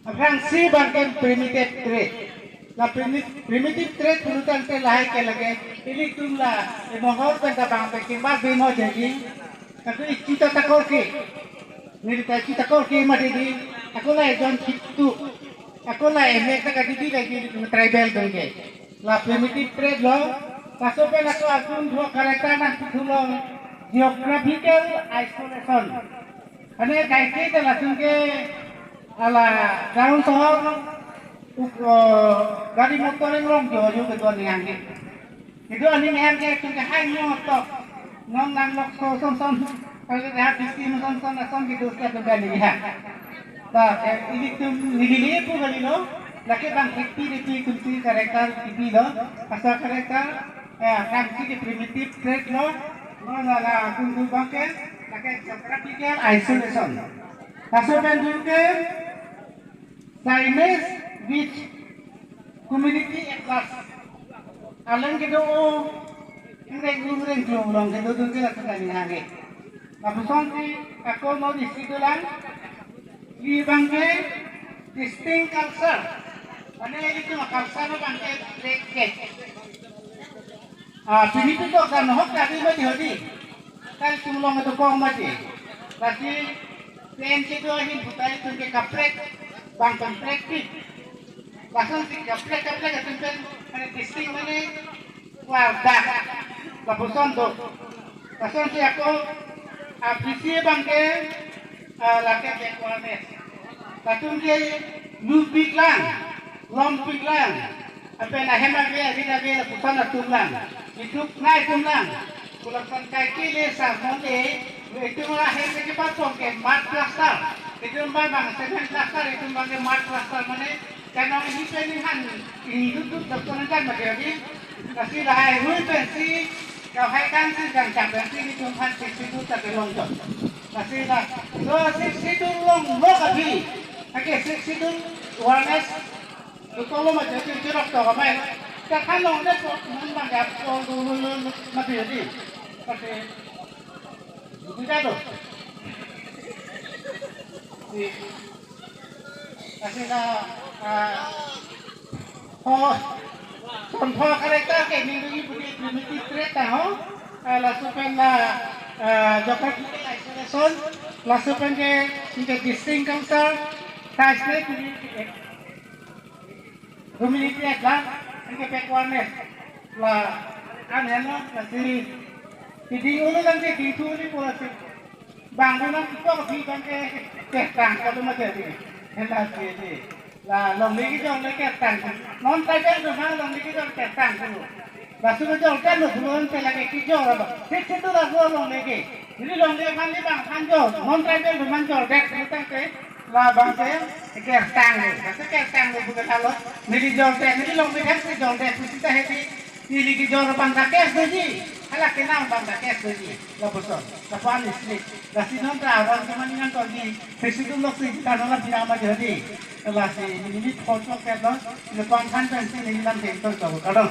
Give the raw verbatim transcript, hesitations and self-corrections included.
Aphrangsi abang ke primitive trade. La primi-, primitive trade pulo tangte lahai ke lake, ilitum la, e mohor pen ta bang pen kembar bimo jadi. Tapi ichuta takor ke. Neli ta ichuta takor ke mati di. Ako la ejon chitu. Ako la emek ta kadi di lagi tribal atum ke. La primitive trade lo. Laso pen ako atum dua character nangputhulo geographical isolation. Ane kaike ta latum ke ala town sohor uk, eh, gari motor inglong jo jo kedo aning ke. Kedo aning ke itum ke hai nyo tok. Non nang lok so son son. Kalau dah bisi son son son kedo ke atum ke aning ya. Ta ke ilitum nilili pu kali lo. Lake bang kheti de pi tum si character kipi lo. Asa character, eh, kam si ke primitive trade lo. Lo la la kum tu bang ke lake geographical isolation. Laso pen dun ke Chinese with community at large. Aleng kedo o, ingreng ingreng klong long kedo dun ke laso kali hage. Lapuson si ako mo di situ lang, di bang ke distinct culture. Mane ilitum culture bang ke break ke. Ah, pini pi tok dan hok tadi mati hodi. Kal tum long itu kong mati. Lasi pen kedo ahin putai tum ke kaprek, bang pen prek pi. Lason si kaprek kaprek atum pen mane distinct mane wardak. Lapuson do. Lason si ako apisi bang ke, ah, lake backwardness. Latum ke lupik lang, lompik lang. Apen ahem ave, arit ave, lapuson atum lang. Itum nai atum lang. Kulapan kaike le sermon e, itum ahem ke patong ke mud plaster. Itum bang bang cement plaster, itum bang ke mud plaster mane, kanong ini pen ini han, ini duduk doktor kan mati lagi. Lasi lahai hui pensi, kau hai kan si dan cap pensi itum han pensi tu tak long jok. Lasi lah, so si situ long lo kabi. Oke, si situ awareness. Doktor lo mati, si jorok tok amai. Kahan long deh, kok, mun bang ya, kok, lu, lu, lu, lu, mati jadi. Oke. Buka tu. Si. Kasi na, ah, oh, control character ke, ning ning puni primitive trade ta ho. Ah, laso pen la, ah, geographical isolation, laso pen ke, ke distinct culture, ta isne puni, eh, community at large, anke backwardness. La, an heno, lasi, si ding ulu lang si ding thu ni pura si. Bang ulu lang si kok si bang ke, ke tang, kalau macam ni. Hela si, si. La, longle kejor le ke tang. Non tribal atum aphan longle kejor ke tang dulu. Laso kejor kan lo dulu ante lake kejor apa. Sik situ laso longle ke. Jadi longle aphan ni bang aphan jor. Non tribal atum aphan jor dek, dulu tangte. La bang ke, kertang lo. Bang ke kertang lo bukan alo. Neli jor dek, neli longle dek si jor dek. Pusi ta hedi, neli kejor bang ta kes doji. Hala kenam bang ta kes doji. Lapuson. Lapuan istri. Lasi non ta aron ke mani nang tongji. Presidum lok si kita nola pira ma jadi. Lasi neli ni thotlo ke lo. Lapuan kan pensi neli lam tengkol jor. Kadang.